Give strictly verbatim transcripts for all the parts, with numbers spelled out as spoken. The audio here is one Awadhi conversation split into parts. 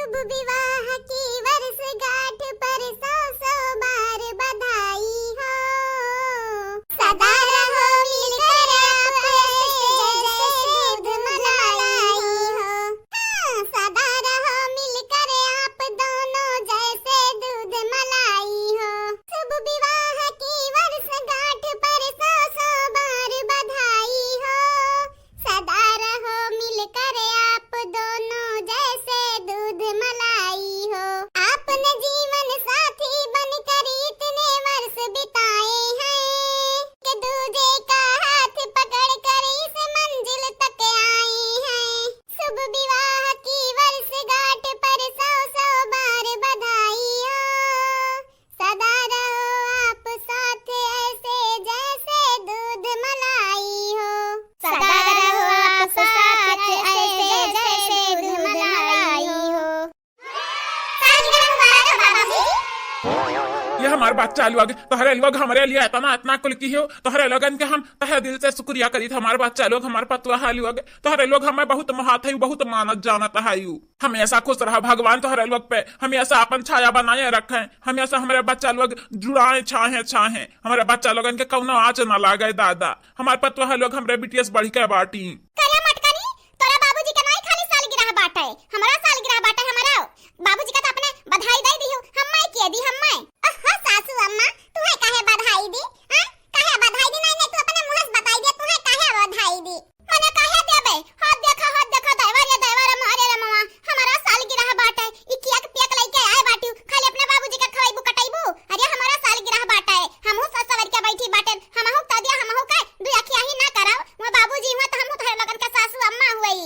शुभ विवाह की वर्षगांठ पर सौ सौ बार बधाई हो। सदा रहो मिलकर आप ऐसे जैसे दूध मलाई हो। हाँ, सदा रहो मिलकर आप दोनों जैसे दूध मलाई हो। शुभ विवाह की वर्षगांठ पर सौ सौ बार बधाई हो। सदा रहो मिलकर आप दोनों जैसे दूध मलाई हो। आपने जीवन साथी बनकर इतने वर्ष बिताए हैं, एक दूजे का हाथ पकड़कर इस मंजिल तक आए हैं। शुभ विवाह की वर्षगांठ पर सौ सौ बार बधाई हो। सदा रहो आप साथ ऐसे जैसे दूध मलाई हो। सदा रहो आप साथ ऐसे जैसे दूध मलाई हो। सालगिरह मुबारक हो बाबूजी। ये हमार बच्चा लोग, तोहरे लोग हमरे लिए इतना, इतना कुल किहो, तोहरे लोगन के हम तहे दिल से शुक्रिया करीत। हमार बच्चा लोग, हमार पतोहा लोग, तोहरे लोग हमें बहुत मोहात है, बहुत मानत जानत है। हमेशा खुश रहा, भगवान तोहरे लोग पे हमेशा अपन छाया बनाए रखे, हमेशा हमरे बच्चा लोग जुड़ाए छाहे छाहे, हमरे बच्चा लोगन के कौनो आँच ना लागे दादा। हमार पतोहा लोग हमरे बिटिया से बढ़ के बाटी। करे मटकनी, तोरा बाबूजी के नाई खाली सालगिरह बाटे, हमरा सालगिरह बाटे, हमरा। बाबूजी का तो अपने बधाई दे दिहु, हम्मे के दी, हम्मे। ओहो सासू अम्मा, तुहे काहे बधाई दी? हाँ? काहे बधाई दी? नहीं, नहीं, तू अपने मुँह से बताई दे, तुहे काहे बधाई दी? मने काहे देबे? हाथ देखा, हाथ देखा, देवर रे देवर, मारे रे मामा, हमारा सालगिरह बाटे, ई केक पेक लइके आए बाटू, खाली अपने बाबूजी का खवाइबू कटाइबू? अरे हमारा सालगिरह बाटे, हमहू सज सवर के बैठी बाटेन, हमहू तो दिया, हमहू का दुई अखिया ही ना कराओ, वो बाबूजी हुआ तो हमहू तोहरे लोगन के सासू अम्मा हुई।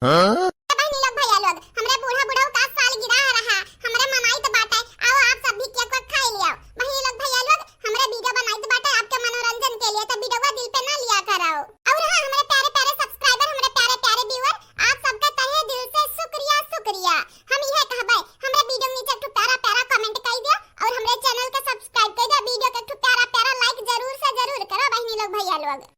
हाँ? ए बहिनी लोग, भैया लोग, हमरे बूढ़ा बुढ़ऊ का सालगिरह रहा, हमरे मनाइत बाटे, आओ आप सब भी केक वेक खाई लियाओ। बहिनी लोग, भैया लोग, हमरे वीडियो बनाइत बाटे आपके मनोरंजन के लिए, तो वीडियोवा दिल पे ना लिया करो। और हाँ, हमरे प्यारे प्यारे subscriber, हमरे प्यारे प्यारे viewer, आप सबका तहे दिल से शुक्रिया, शुक्रिया। हम इहे कहबे, हमरे वीडियो नीचे एक ठो प्यारा प्यारा comment कई दिया और हमरे channel के subscribe कई दिया, वीडियो के एक ठो प्यारा प्यारा like जरूर से जरूर करो बहिनी लोग, भैया लोग।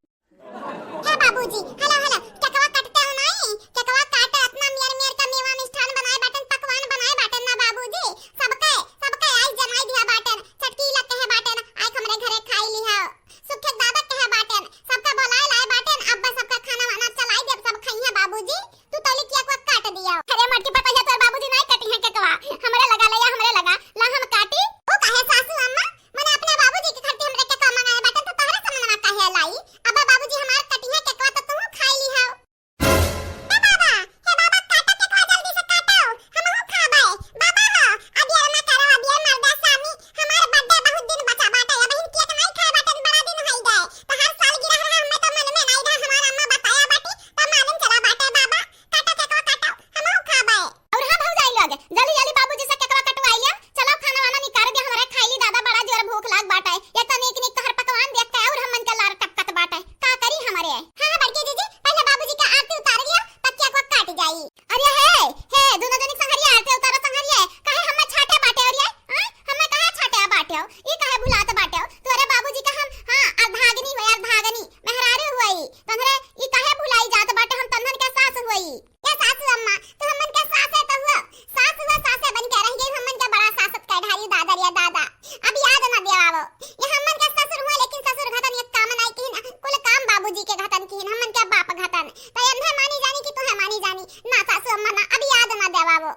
हे बाबूजी, हेलो, हेलो, केकवा काटते हो नाई? केकवा काटे, इतना मियर मियर का मेवा मिष्ठान बनाए बाटेन, पकवान बनाए बाटेन ना बाबूजी। सबके, सबके आइस जमाई दिया बाटेन, चटकीला कहे बाटेन, आइक हमरे घरे खाई लिहा। सुखे दादा कहे बाटेन, सबका बोलाए लाए बाटेन, अब बस सबका खाना वाना चलाई देब, सब खइहे बाबूजी। तू तौली केकवा काट दिया। अरे मोटकी पतोहिया, तोर बाबूजी नाई कटी है केकवा, हमरे लगा ले या हमरे लगा, ला हम काटी। ओ काहे सासू अम्मा, मने अपने बाबूजी के खातिर हमरे केकवा मंगाए बाटे, तो तोहरे समनवा काहे लाई? अब बाबूजी हमार कटिहे केकवा, तो तू खाई ली हो। ए बाबा, हे बाबा, काटा केकवा, जल्दी से काटो, हमहू खाबे। बाबा हो, अबियर ना करो, अबियर मर्दा सामी, हमार birthday बहुत दिन बचा बाटे, अबहिन केक नहीं खाए बाटे, बड़ा दिन होई गए। तोहार सालगिरह रहा, हमें तो मन में नहीं रहा, हमार अम्मा बताया बाटी, तो मालूम चला बाटे। बाबा, काटा केकवा, काटा, हमहू खाबे। और हाँ भौजाई लोग, जल्दी जल्दी बाबूजी से केकवा कटवाई लिया। चलो खाना वाना निकाल दे, हमरे खाई ली दादा, बड़ा जोर भूख लाग बाटे। ये तो नीक नीक तोहर पकवान देख के और हमन के लार टपकत बाटे। का करी हमरे? हाँ, हाँ बड़की जीजी, पहले बाबूजी के आरती उतार लिया, तब केकवा काट जाई। अरे हे, हे, दोनों जनी संघरिया आरती उतारो संघरिया, काहे हमें छाटे बाटे और ये? हाँ? हमें काहे छाटे बाटे हो? ई काहे भुलात बाटे हो? तोरे बाबूजी का हम, हाँ, अर्धांगिनी हुई, अर्धांगिनी, मेहरारू हुई। तोहरे ई काहे भुलाई जात बाटे, हम तन्हन के सास हुई। ए सासू अम्मा, तू हमन के सासे तो हुआ, सास हुआ, सासे बन के रह गई, हमन के बड़ा सासत कह ढारी दादा रे दादा। अब याद ना देवावो। ये हमन के ससुर हुआ, लेकिन ससुर घतन एक काम नाई किहिन, कुल काम बाबूजी के घतन किहिन, हमन के बाप घतन। तो एन्हे मानी जानी कि तुहे मानी जानी? ना सासू अम्मा ना, अब याद ना देवावो।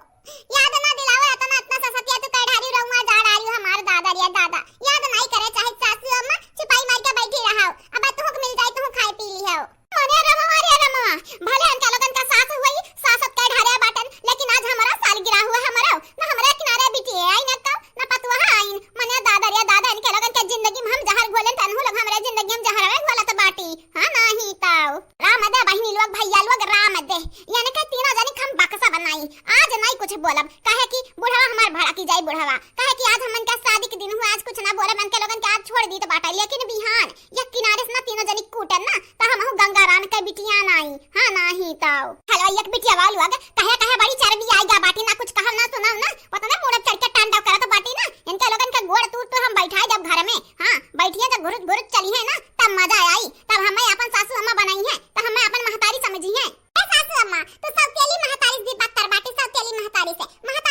याद ना दिलावो, इतना, इतना ससतिया तू कह ढारी रहुआ जा डारी हमार दादा रे दादा। याद नाई करे चाहे सासू अम्मा, छिपाई मार के बैठी रहो। अब तुहक मिल जाई, तुहू खाए पी लिहो। मने रमवा रे रमवा, भले इनके लोगन का सास हुई, सासत के ढारे बाटन, लेकिन आज हमारा सालगिरह हुआ हमारा, न हमरा किनारे बिटिया आई न तो, न पतुआ आइन। मने दादा रे दादा, इनके लोगन के जिंदगी में हम जहर घोलेन, तनहु लोग हमरे जिंदगी में जहर घोलत बाटी। हाँ, नाही ताऊ। राम दे बहिनी लोग, भैया लोग, राम दे। यानी के तीनों जनी हम बक्सा बनाई। आज नहीं कुछ बोलब, काहे कि बुढ़वा हमार भड़की जाई बुढ़वा। काहे कि आज हमन के शादी के दिन हुआ, आज कुछ ना बोलब, इनके लोगन के आज छोड़ दीत बाटा, लेकिन बिहान एक किनारे से ना तीनों जनी कूटन ना, त हमहू गंगाराम के बिटिया नाई। हाँ, नाही ताऊ। हेलो, एक बिटिया वालू आगे, कहे, कहे बड़ी चर्बी आई गा बाटी ना, कुछ कहब ना सुनाओ ना, पता ना मूड़ चढ़ के तांडव करत बाटी ना, इनके लोगन के गोड़ तूर तूर हम बैठाई देब घर में। हाँ, बैठिए जब घुरुच घुरुच चली है ना, तब मजा आई, तब हमें अपन सासू अम्मा बनाई है, तब हमें अपन महतारी समझी है। ए सासू अम्मा, तू सौतेली महतारी से भी बदतर बाटी, सौतेली महतारी से। महतारी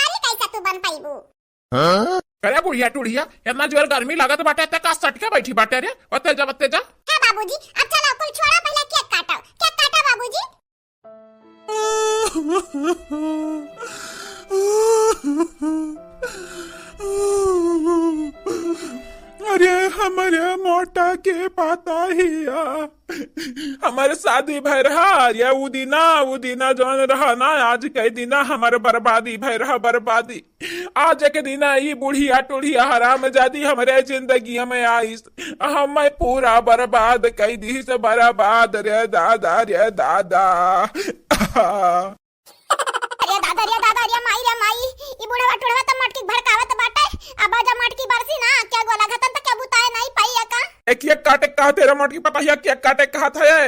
हाँ? अरे बुढ़िया टुढ़िया, इतना जोर गर्मी लागत बाटे, ते का सटके बैठी बाटे रे? बत्ते जा, बत्ते जा। हे बाबूजी, अब चलो कुल छोड़ा, पहले केक काटो, केक काटो बाबूजी। अरे हमरे मोटा के पता हिया, हमर शादी भय रहा, अरे उ दिना, उ दिना जौन रहा ना, आज के दिना हमर बर्बादी भय रहा, बर्बादी। आज के दिना ई बुढ़िया टुढ़िया हरामजादी हमरे जिंदगी में आइस, हमें पूरा बर्बाद कई दिहिस, बर्बाद रे दादा, रे दादा। अरे दादा, रे दादा, रे माई, रे माई, ई बुढ़वा टुढ़वा त मटकी भड़कावत बाटे। अब जब मटकी बरसी ना, क्या गोला घतन त क्या बुताए नहीं पाई है का? एक एक काटे कहा तेरा मटकी पता है, क्या काटे कहा था ये?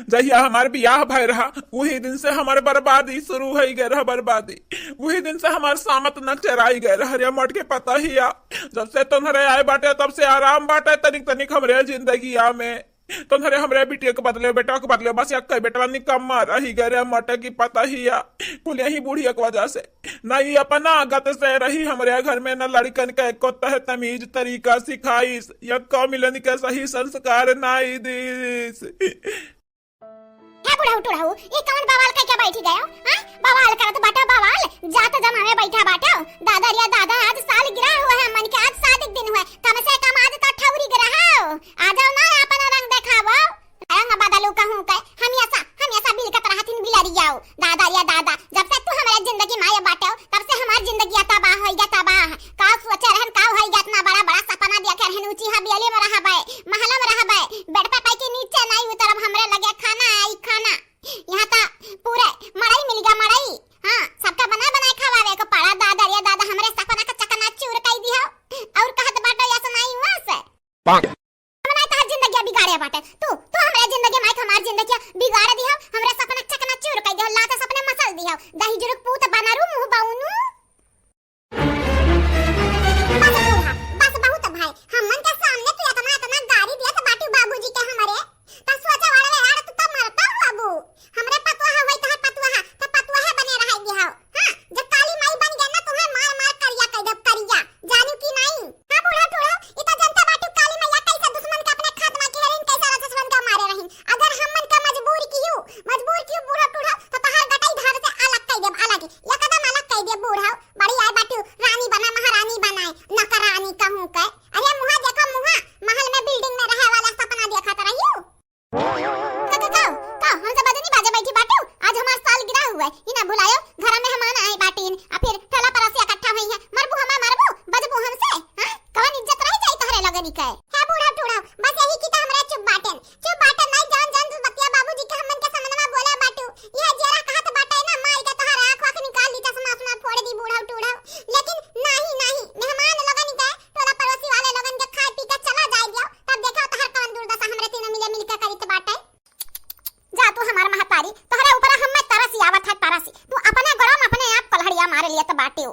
जहिया हमार बियाह भय रहा, वही दिन से हमार बर्बादी शुरू होई गए रहा, बर्बादी। वही दिन से हमार सामत नक चराई गए रहा, रे मटकी पता ही या। जब से तोहरे आए बाटे, तब से आराम बाटे तनिक तनिक हमरे जिंदगिया में। तोहरे हमरे बिटिया के बदले, बेटा के बदले, बस एक बेटवा निकम्मा रही गए रे मटकी पता ही या। कुल यही बुढ़िया के वजह से। ना ई अपना गत से रही हमरे घर में, ना लड़कन के एको तह तमीज तरीका सिखाइस, या कम मिलन के सही संस्कार नाई दीस। हे बुढ़ऊ टुढ़ऊ, ई कौन बवाल कइके बैठी गयो? हाँ? बवाल करत बाटो बवाल, जात जमावे बैठा बाटो। दादा रे दादा, आज सालगिरह हुआ है, मन के आज शादी के दिन हुआ है, कम से कम आज तो ठौरी गिरहाओ, आ जाओ ना अपन रंग देखावो। रंग बदलू कहूँ के, हमेशा, हमेशा बिलकत रहथिन बिलरियाओ। दादा रे दादा, जब से तू हमरे जिंदगी में आए बाटेओ, तब से हमार जिंदगी तबाह होई गया, तबाह। का सोचे रहन, का होई गया, इतना बड़ा बड़ा सपना देखे रहन, ऊंची हवेली में रहबे, महल में रहबे, बेड पे पै के नीचे नहीं उतरब, हमरे लगे खाना आई खाना। यहाँ तो पूरे मड़ई मिल गया, मड़ई। हाँ, सबका बना बनाए खवावे को पड़ा। दादा रे दादा, हमरे सपना का चकनाचूर कई दिहो। और कहत बाटो या सुनाई हुआ से। हम ना तोहार जिंदगिया बिगाड़े बाटे। तू, तू हमरे जिंदगी में आइके हमार जिंदगिया बिगाड़ दिहो, हमरे सपना चकनाचूर कई दिहो, लाते सपने मसल दिहो। दही जुरुक पूत बनरू मुंह बाउनू। बस बूढ़ा, बस बहुत भाई। हमन के सामने तू इतना, इतना गारी दियत बाटू बाबूजी के हमरे। त सोचे वाला रे यार, तू त मरता हो बाबू। हमरे पतोहा होई तोहार पतोहा, त पतोहे बने रहे दिहो। हाँ, जब काली माई बन गया ना, तुम्हें मार मार करिया कई देब करिया। जानू कि नहीं? हाँ बूढ़ा टूढ़ा, ई तो जनता बाटू काली मैया कैसे दुश्मन के अपने खात्मा के हरिन, कैसे राक्षसन के मारे रहिन। अगर हमन का मजबूर कियो, मजबूर कियो बूढ़ा टूढ़ा, तो तोहार गटई धार से अलग कई देब, अलग, एकदम अलग कई देब बूढ़ा। बड़ी आए बाटू रानी बना, महारानी बनाए, नौकरानी कहूँ के। अरे मुहा देखो मुहा, महल में बिल्डिंग में रहे वाला सपना देखत रहियो। का, का, का, का, हमसे बजनी बाजे बैठी बाटू? आज हमार सालगिरह हुआ है, ई ना भुलायो, घर में मेहमान आए बाटीन, आ फिर टोला पड़ोसी इकट्ठा हुई है, मरबू हमें मरबू, बजबू हमसे, हाँ? कवन इज्जत रह जाई तोहरे लगनी के? हे बूढ़ा टूढ़ा, बस यही की तो हमरा चुप बाटेन, चुप बाटेन, नहीं जान जान तू बतिया बाबूजी के हमन के सामने में बोला बाटू, यह जेरा कहत बाटे ना, मार के तोहर आँख वाँख निकाल दी, चश्मा उश्मा फोड़ दी बूढ़ा टूढ़ा, लेकिन नहीं, नहीं, मेहमान लगन के टोला पड़ोसी वाले लोगन के खाए पी के चला जाए दियो, तब देखो तोहर कौन दुर्दशा हमरे तीनों मिले मिल के करित बाटे। जा तू हमार महतारी, तोहरे ऊपर हमें तरस आवत है, तरस। तू अपने गोड़ों में अपने आप कलहड़िया मारे लिए तो बाटे हो।